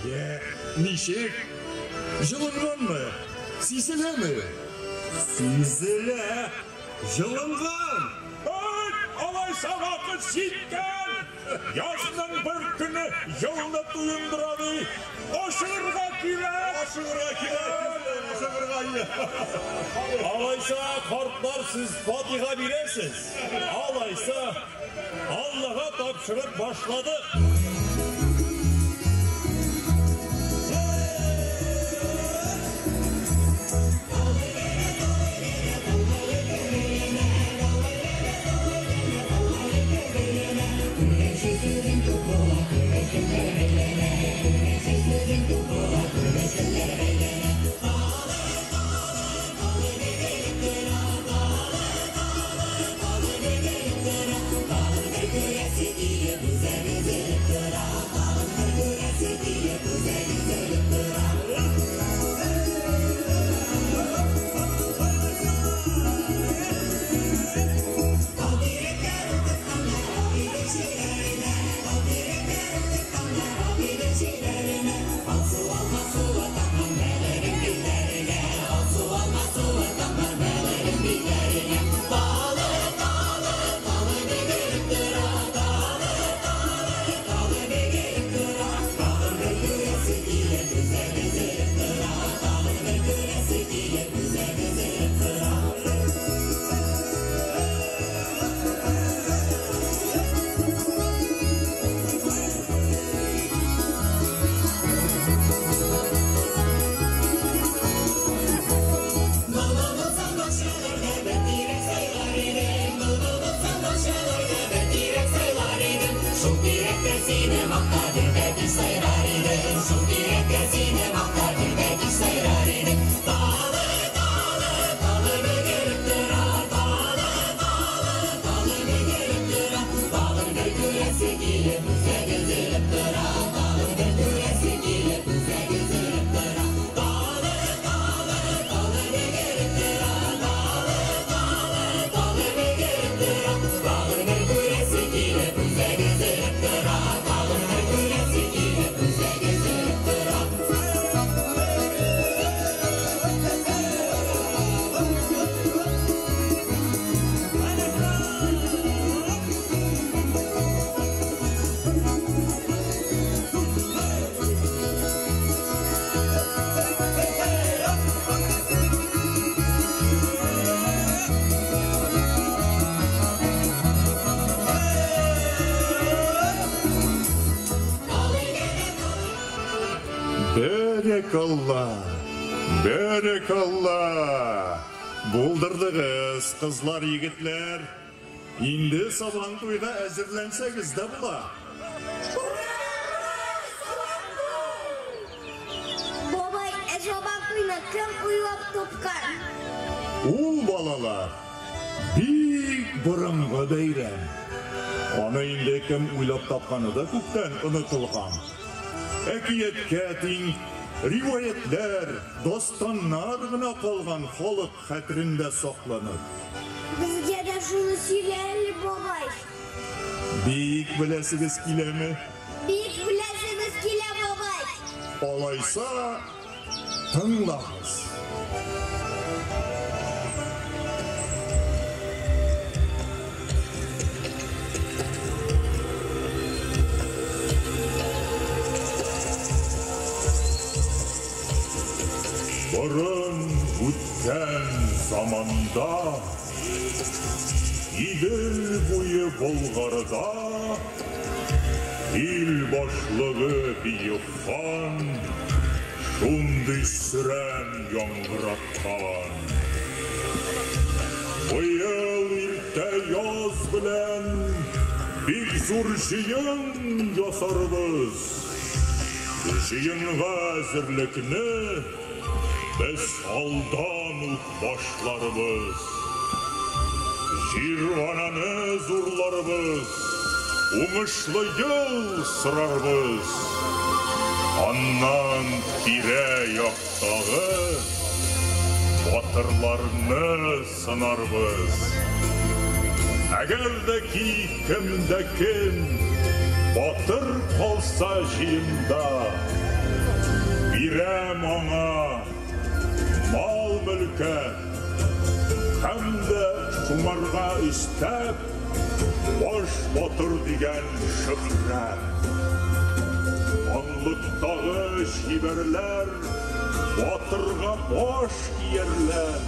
Йә, ничек? Җылынганмы? Сизеләме? Сизелә! Җылынган! Ай, алайса вакыт җиткән! Язның бер көне елны туендыра ди. Ашыгырга кирәк! Ашыгырга кирәк! Ашыгырга кирәк! Алайса, картлар, сез фатиха бирәсез. Алайса, Аллага тапшырып башладык. Бәрәкалла! Бәрәкалла! Булдырдыгыз, кызлар, егетләр! Инде Сабан туйга әзерләнсәгез дә була. Бабай, ә Сабан туйны кем уйлап тапкан? Ул, балалар, бик борынгы бәйрәм. Аны инде кем уйлап тапканы да күптән онытылган. Әкияткә тиң риваятьләр, дастаннар гына калган халык хәтерендә сакланып. Безгә дә шуны сөйлә әле, бабай. Бик беләсегез киләме? Бик беләсебез килә, бабай. Алайса, тыңлагыз. Борын үткән заманда Идел буе Болгарда ил башлыгы Бөек хан шундый сөрән яңгыраткан. Быел иртә яз белән бик зур җыен ясарбыз. Җыенга әзерлекне без алдан ук башларбыз. Җир-ананы зурларбыз, уңышлы ел сорарбыз. Аннан тирә-яктагы батырларны сынарбыз. Әгәр дә ки кем дә кем батыр калса җыенда, Бирәм аңа мал-мөлкәт, һәм дә шуңарга өстәп, баш батыр дигән шөһрәт. Ханлыктагы чибәрләр батырга баш иярләр.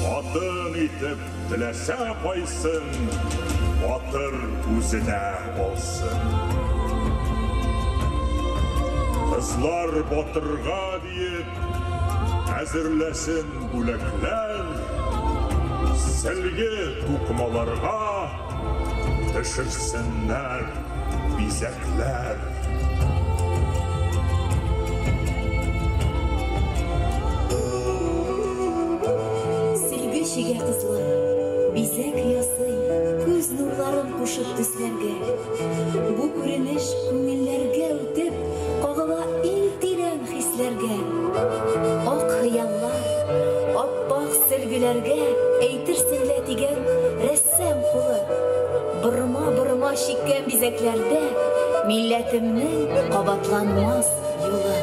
Хатын итеп теләсә кайсын, батыр үзенә алсын. Кызлар батырга диеп әзерләсен бүләкләр, сәлге тукымаларга төшерсеннәр бизәкләр. Сөлге чигә кызлар, бизәк ясый, күз нурларын кушып төсләргә. Бу күренеш күңелләргә үтеп, кагыла иң тирән хисләргә. Ак хыяллар, аппак сөлгеләргә әйтерсең лә дигән рәссам кулы. Борма-борма чиккән бизәкләрдә милләтемнең кабатланмас юлы.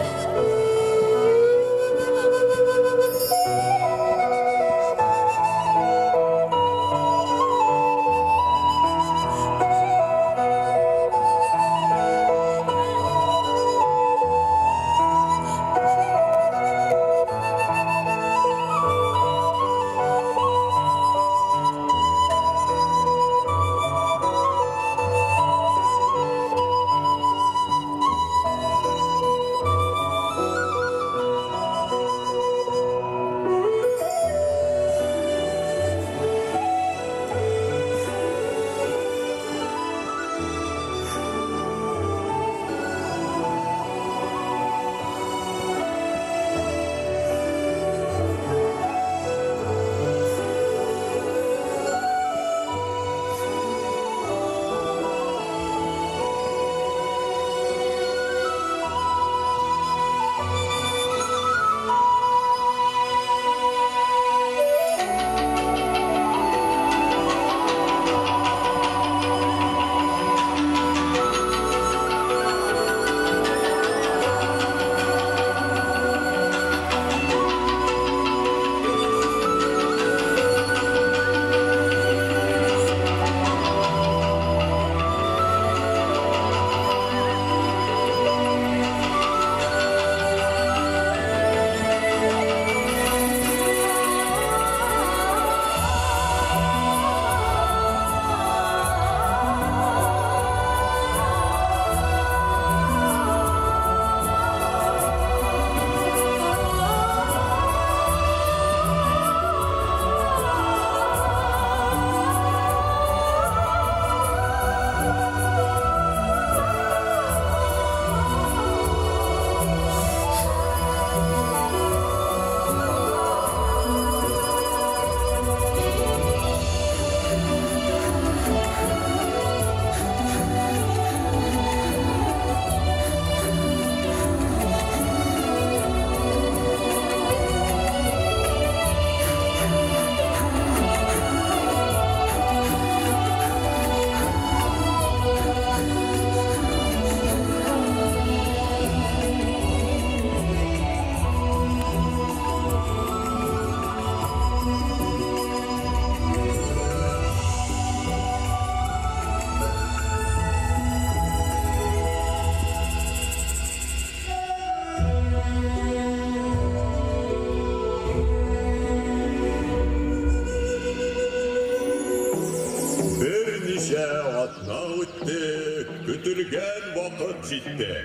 Берничә атна үтте, көтелгән вакыт җитте.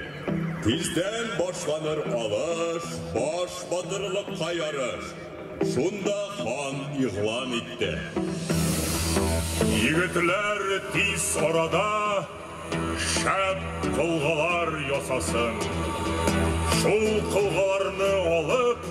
Тиздән башланыр алыш, баш батырлыкка ярыш. Шунда хан игълан итте. Егетләр тиз арада шәп кылгалар ясасын. Шул кылгаларны алып,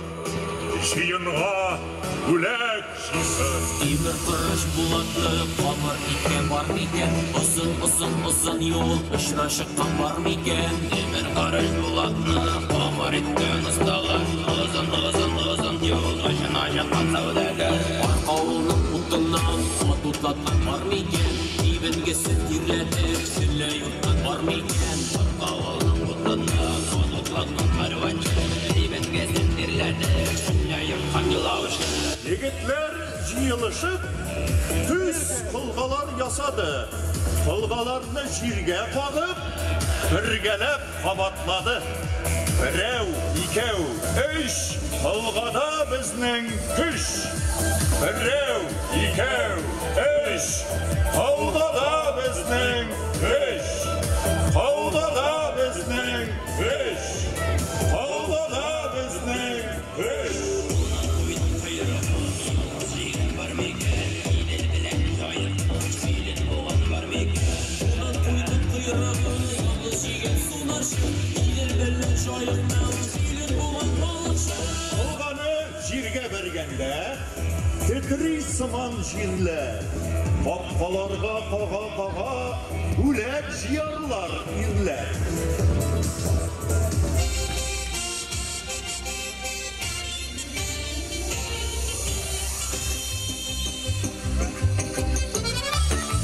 җыенга бүләк җыйсын. Тимер корыч булатлы камыр иткән бар микән? Озын-озын-озын юл очына чыккан бар микән? Тимер корыч булатлы камыр иткән осталар, озын-озын-озын юл очына чыккан сәүдәгәр. Аркавылның утыннан ат утлаткан бар микән? Тибенгесен тирләтеп челлә юрткан бар микән? Аркавылның утыннан ат утлаткан кәрванчы. Егетләр җыелышып, төз колгалар ясады. Колгаларны җиргә кагып, бергәләп кабатлады. Берәү, икәү, өч, колгада безнең көч. Берәү, икәү, өч, колгада безнең көч. Колгада безнең көч. Колгада безнең көч. Колганы җиргә бәргәндә, тетри сыман җирләр. Капкаларга кага-кага, бүләк җыярлар ирләр.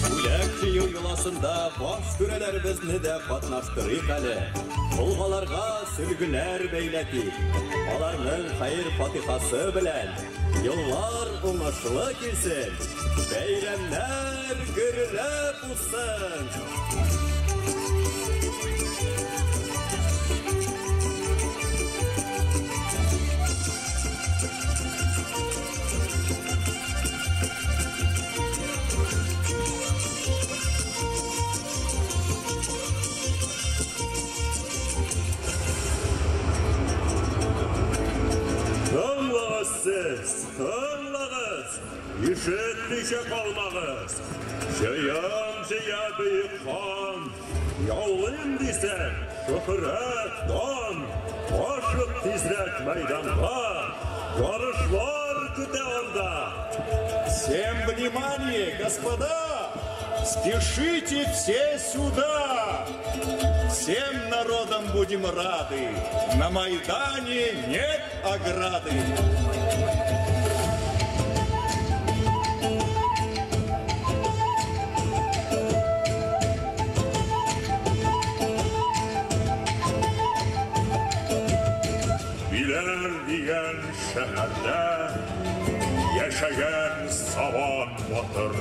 Бүләк җыю йоласында баш түрәләребезне дә катнаштырыйк әле. Колгаларга сөлгеләр бәйләтик. Аларның хәер-фатихасы белән еллар уңышлы килсен, бәйрәмнәр гөрләп узсын. Тыңлагыз сез, тыңлагыз, ишетмичә калмагыз. Җыен җыя бөек хан, яулыйм дисәң, шөһрәт, дан, ашык тизрәк мәйданга, ярышлар көтә анда. Всем внимание, господа! Спешите все сюда! Всем народом будем рады! На Майдане нет ограды! Биләр дигән шәһәрдә яшәгән Сабан батыр.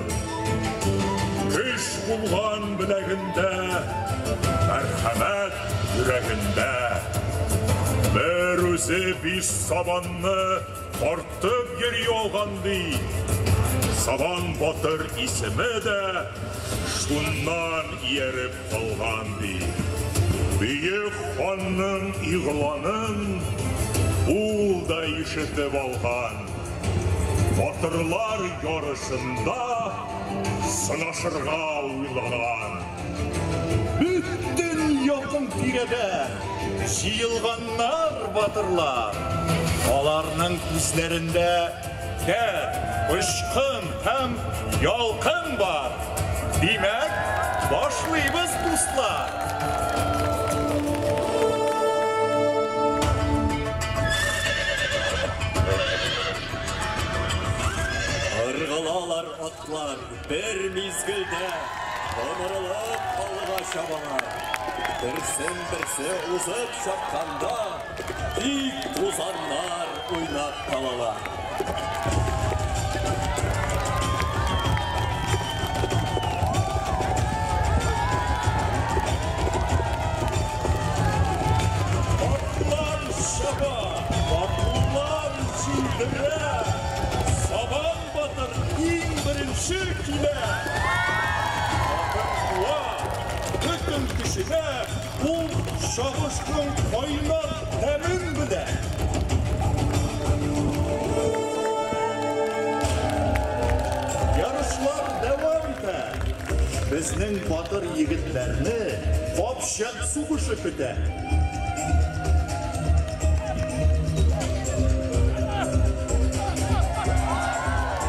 Көч булган беләгендә, мәрхәмәт йөрәгендә. Бер үзе биш сабанны тартып йөри алган ди. Сабан батыр исеме дә шуннан ияреп калган ди. Бөек ханның игъланын ул да ишетеп алган. Батырлар ярышында сынашырга уйлаган. Бөтен якын тирәдә җыелганнар батырлар. Аларның күзләрендә дәрт, очкын һәм ялкын бар. Димәк, башлыйбыз, дуслар. Ыргылалар атлар бер мизгелдә, томырылып алга чабалар. Берсен берсе узып чапканда, тик тузаннар уйнап калалар. Атлар чаба, батырлар җилдерә. Сабан батыр иң беренче килә. Батыр куа, бөтен көченә ул чабышның кайнар тәмен белә. Ярышлар дәвам итә. Безнең батыр егетләрне капчык сугышы көтә.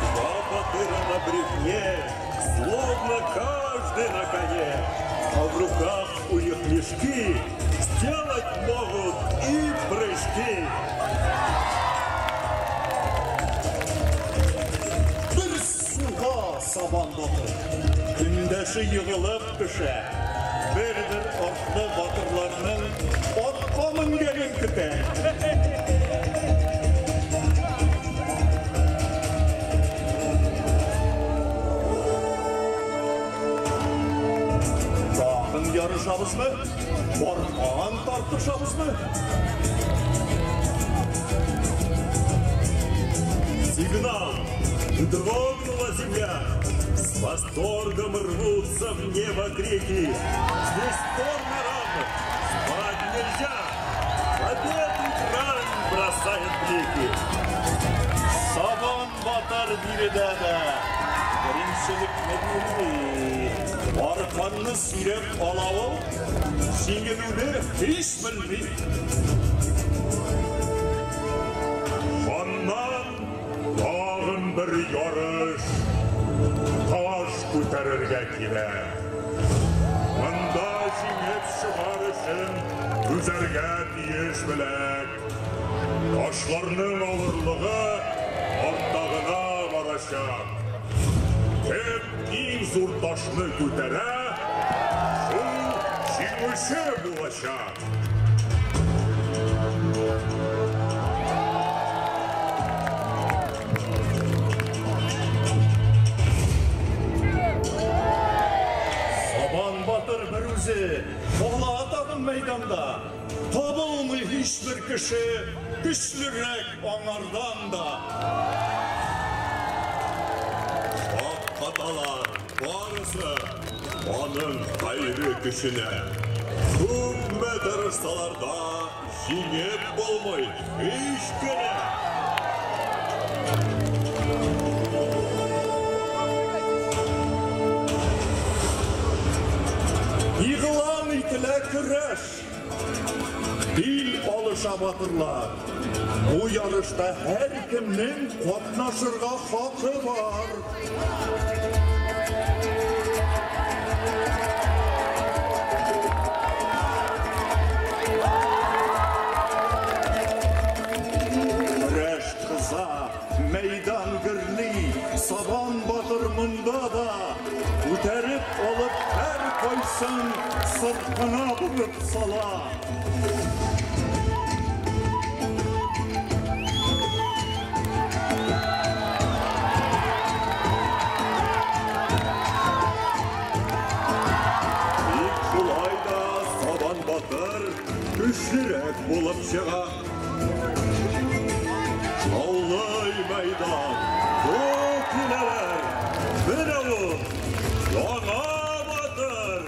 Два батыра на бревне, словно каждый на коне, а в руках у них мешки, сделать могут и прыжки. Бер суга Сабан батыр. Көндәше егылып төшә. Бер-бер артлы батырларның атка менгәнен көтә. сугышабызмы? Аркан тартышабызмы? Сигнал! Дрогнула земля! С восторгом рвутся в небо крики! Здесь спор на равных! Спать нельзя! Победы грань бросает блики! Сабан батыр биредә дә беренчелекне бирми. Арканны сөйрәп ала ул, җиңелүне һич белми. Аннан тагын бер ярыш таш күтәрергә килә. Монда җиңеп чыгар өчен түзәргә тиеш беләк. Ташларның авырлыгы арта гына барачак. Кем иң зур ташны күтәрә, шул җиңүче булачак. Сабан батыр бер үзе кала тагын мәйданда. Табылмый һичбер кеше көчлерәк аңардан да. Шаккаталар барысы аның хәйре көченә. Күпме тырышсалар да җиңеп булмый һич кенә. Игълан ителә көрәш. Бил алыша батырлар. Бу ярышта һәркемнең катнашырга хакы бар. Көрәш кыза, мәйдан гөрли, Сабан батыр монда да күтәреп алып һәркайсын сыртына борып сала. Тик шулай да Сабан батыр көчлерәк булып чыга. Шаулый мәйдан, ду киләләр. Менә ул, яңа батыр!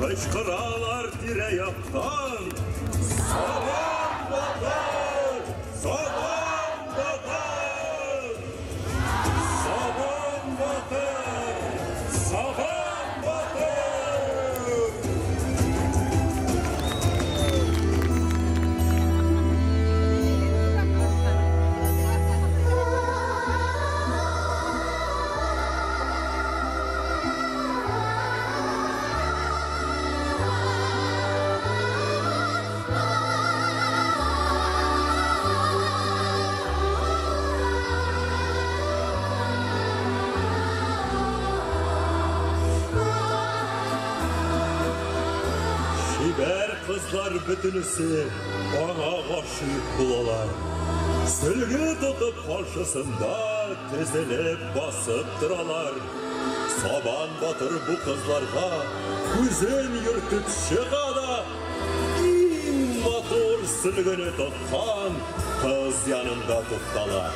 Кычкыралар тирә-яктан. Сабан батыр! Сабан батыр! Сабан батыр! Сабан батыр! Чибәр кызлар бөтенесе аңа гашыйк булалар. Сөлге тотып каршысында тезелеп басып торалар. Сабан батыр бу кызларга күзен йөртеп чыга да иң матур сөлгене тоткан кыз янында туктала.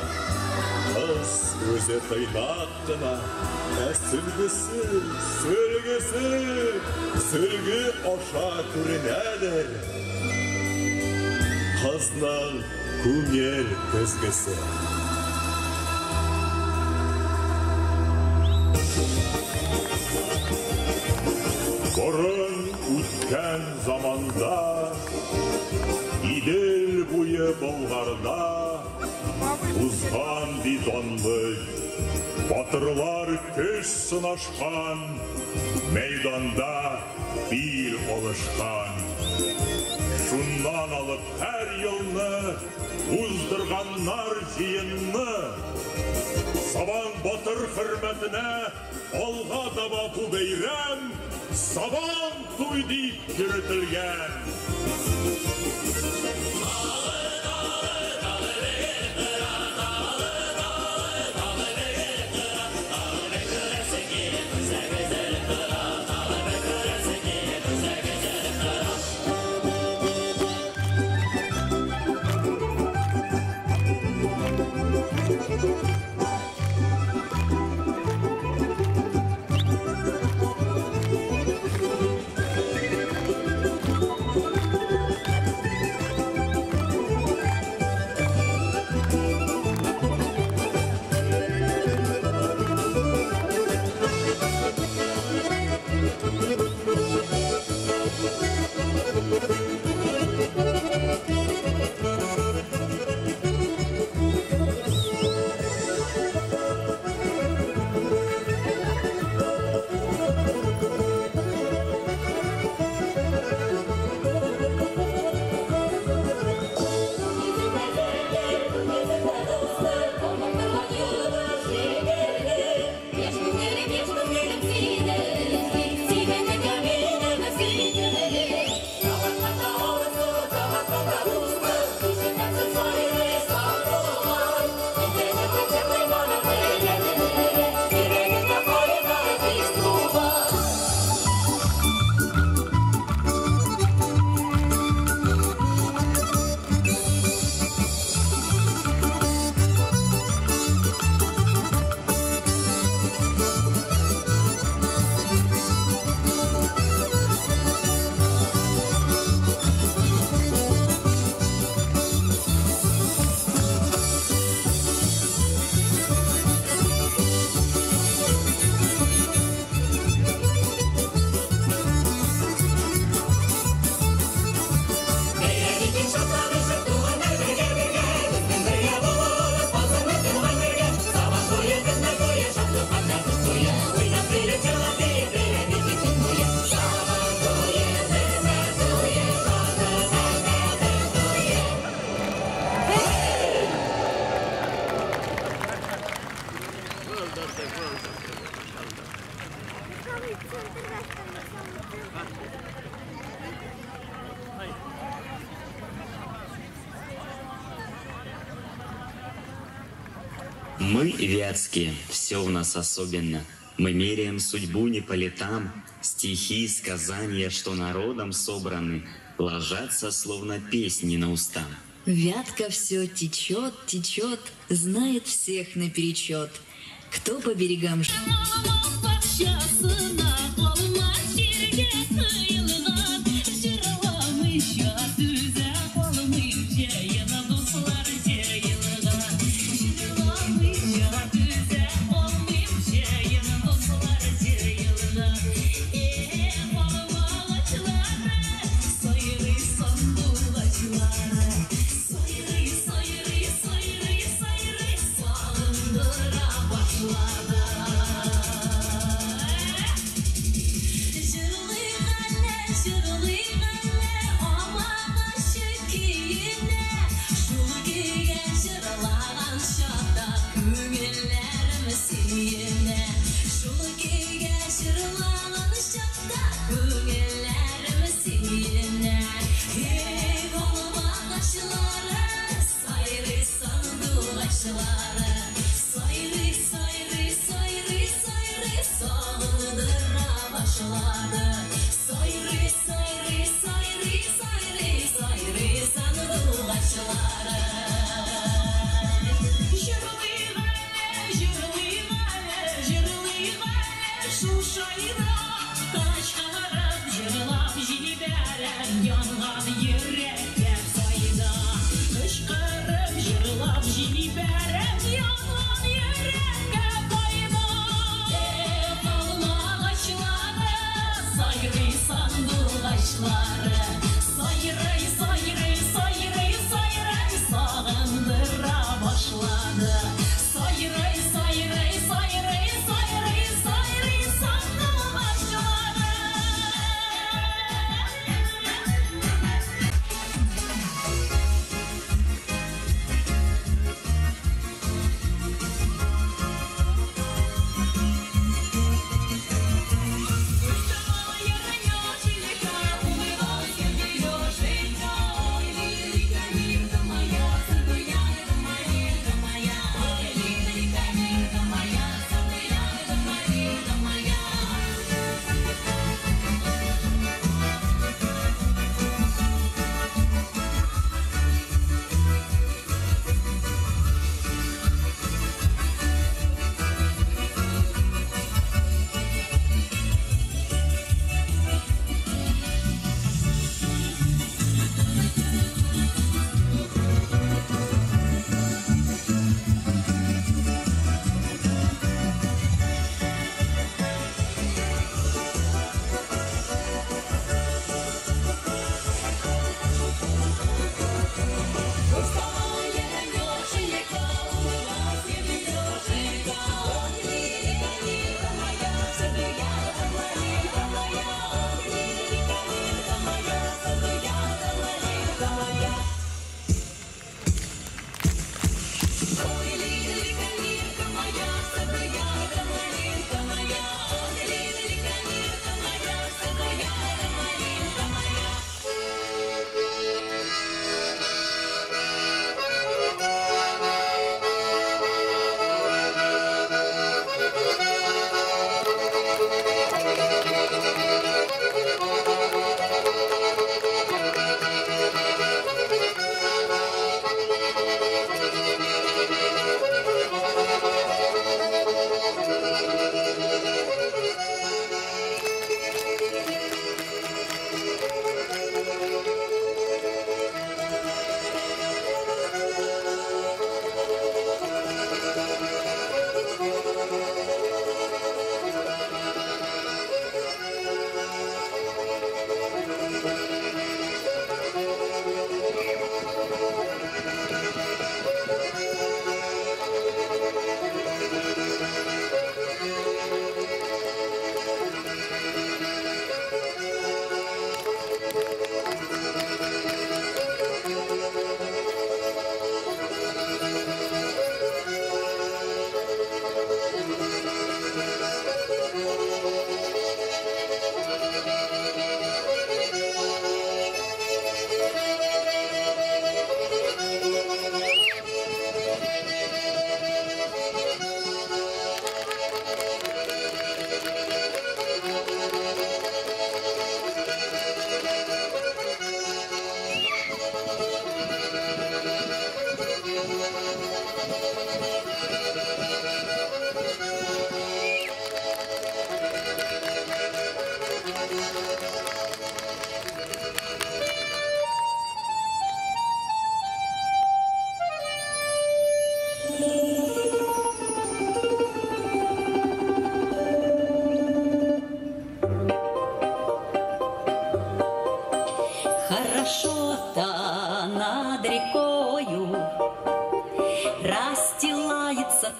Кыз үзе тыйнак кына, ә сөлгесе, сөлгесе, сөлге аша күренәдер. Кызның күңел көзгесе. Борын үткән заманда Идел буе Болгарда узган ди данлы батырлар көч сынашкан, мәйданда бил алышкан. Шуннан алып һәр елны уздырганнар җыенны. Сабан батыр хөрмәтенә алга таба бу бәйрәм Сабан туй дип йөртелгән. Мы, вятские, все у нас особенно. Мы меряем судьбу не по летам. Стихи, сказания, что народом собраны, ложатся словно песни на уста. Вятка все течет, течет, знает всех наперечет. Кто по берегам... Жырлыйк әле.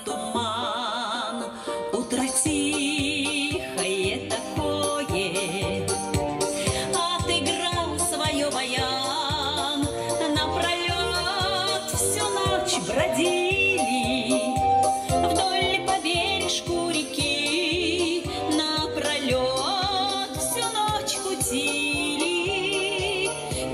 туман. Утро тихое такое, отыграл свое баян. Напролет всю ночь бродили вдоль по бережку реки, напролет всю ночь кутили,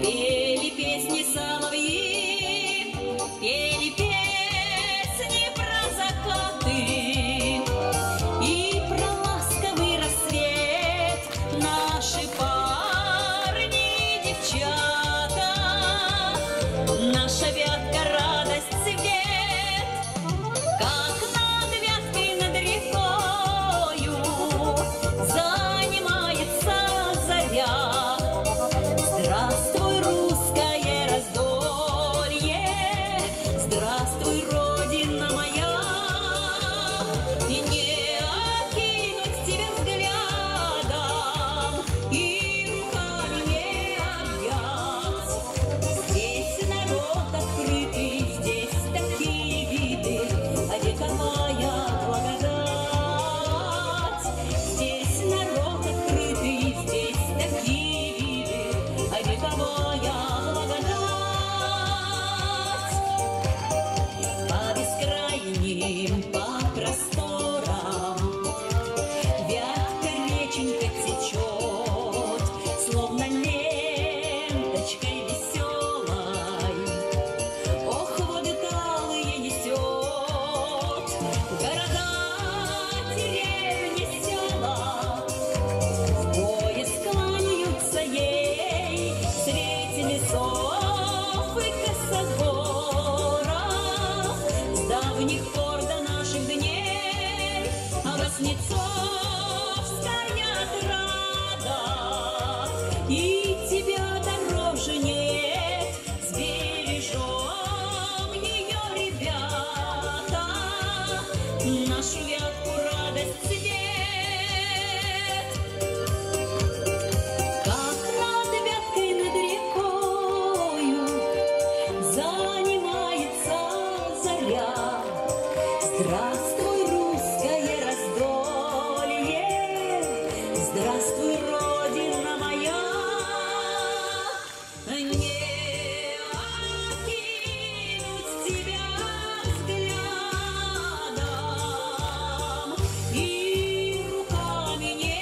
пели песни соловьи, пели песни про закаты и про ласковый рассвет. Наши парни и девчата, наша Вятка радость цвет. Как над Вяткой, над рекою занимается заря. Здравствуй, русское раздолье, здравствуй, родина моя. И не окинуть тебя взглядом и руками не объять. Здесь народ открытый, здесь такие виды, а вековая благодать. Здесь народ открытый, здесь такие виды, а вековая благодать. По бескрайним, по просторам Вятка реченька течет, словно ленточкой веселой. Ох, воды талые несет, города, деревни, села. В пояс кланяются ей средь лесов и косогоров. С давних пор до наших дней Васнецовская отрада, и тебя дороже нет, сбережем ее, ребята, нашу Вятку радость цвет. Как над Вяткой, над рекою занимается заря. Здравствуй, русское раздолье, здравствуй, родина моя. Не окинуть тебя взглядом и руками не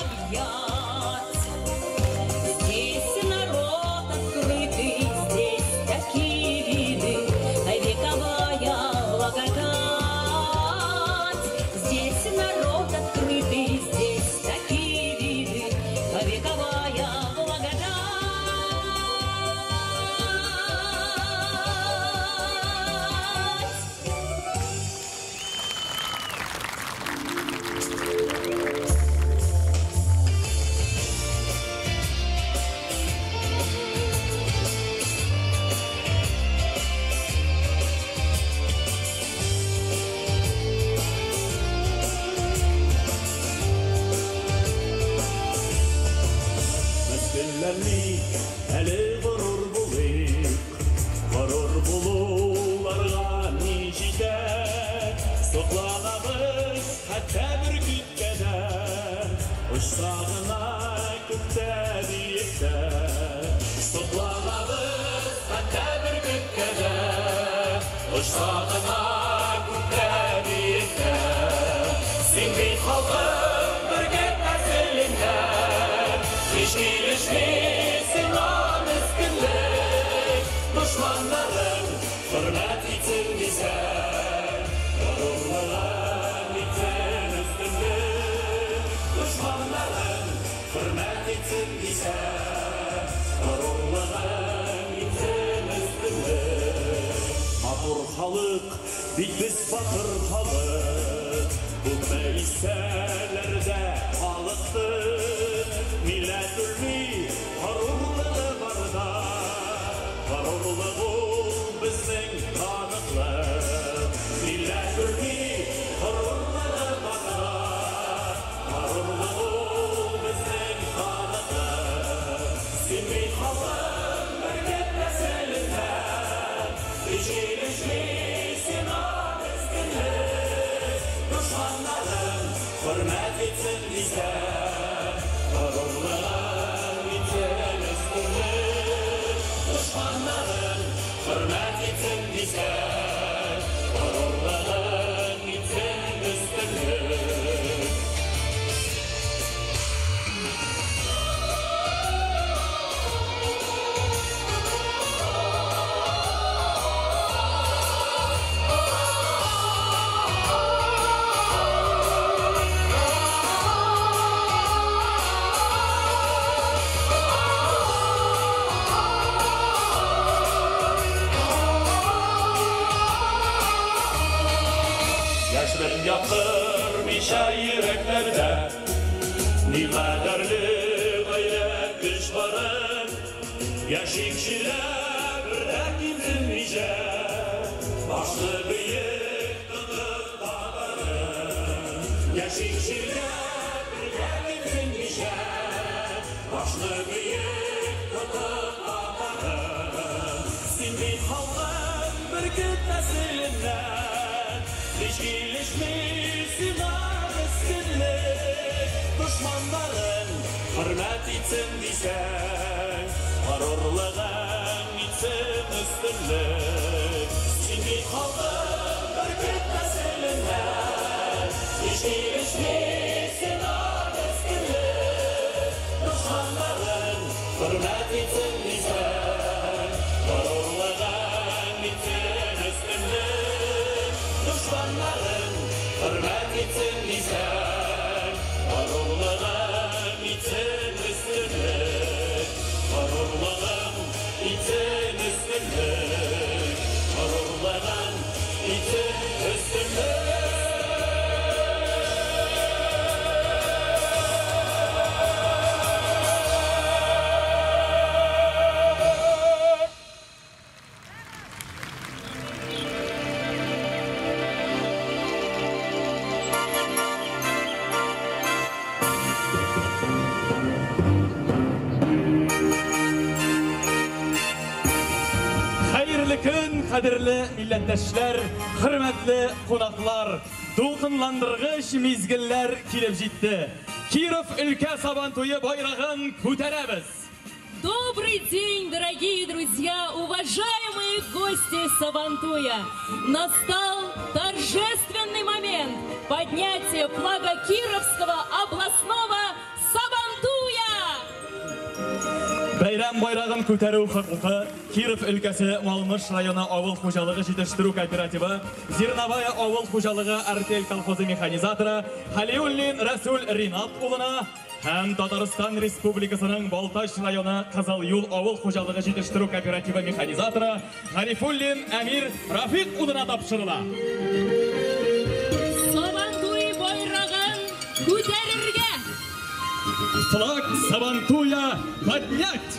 объять. Здесь народ открытый, здесь такие виды, вековая благодать. Здесь народ открытый, здесь такие виды, вековая благодать. Мескенләрни әле горур булыйк, горур булуларга ни җитә? Сокланабыз хәтта бөркеткә дә, очса гына күктә биектә. Сокланабыз хәтта бөркеткә дә, очса гына күктә биектә. Син бит халкым бөркет нәселеннән, һич килешми сиңа мескенлек. Дошманнарың хөрмәт итсен дисәң, горурлыгың итсен өстенлек. Дошманнарың хөрмәт итсен дисәң, горурлыгың итсен өстенлек. Матур халык, бит без батыр халык, күпме исәләр дә халыктыр. Милләт үлми, горурлыгы барда, горурлык ул безнең таныклык. Милләт үлми, горурлыгы барда, горурлык ул безнең таныклык. Син бит халкым бөркет нәселеннән, һич килешми сиңа мескенлек. итсен дисәң, горурлыгың итсен өстенлек. Дошманнарын хөрмәт итсен дисәң, горурлыгың итсен өстенлек. Яшьлек яптырмыйча йөрәкләрдә, никадәрле гайрәт көч барын. Яшик җирдә бер дә кимсенмичә, башны бөек тотып татарын. Яшик җирдә бер дә кимсенмичә, башны бөек тотып татарын. Син бит халкың бөркет нәселеннән, һич килешми сиңа мескенлек. Дошманнарын хөрмәт итсен дисәң, горурлыгың итсен өстенлек. Син бит халкың бөркет нәселеннән, һич килешми сиңа мескенлек. Дошманнарын хөрмәт итсен дисәң, горурлыгың итсен өстенлек. Дошманнарын хөрмәт итсен дисәң, горурлыгың итсен өстенлек. Горурлыгың итсен өстенлек. Горурлыгың итсен өстенлек. Хәерле көн, кадерле милләттәшләр, хөрмәтле кунаклар. Дулкынландыргыч мизгелләр килеп җитте. Киров өлкә Сабантуе байрагын күтәрәбез. Добрый день, дорогие друзья, уважаемые гости Сабантуя! Настал торжественный момент поднятия флага Кировского областного Сабантуя! Бәйрәм байрагын күтәрү хокукы Киров өлкәсе Малмыш районы авыл хуҗалыгы җитештерү кооперативы Зерновая авыл хуҗалыгы артель колхозы механизаторы Халиуллин Расул Ринат улына һәм Татарстан Республикасының Балтач районы Кызыл Юл авыл хуҗалыгы җитештерү кооперативы механизаторы Гарифуллин Әмир Рафик улына тапшырыла. Сабантуй байрагын күтәрергә! Флаг Сабантуя поднять!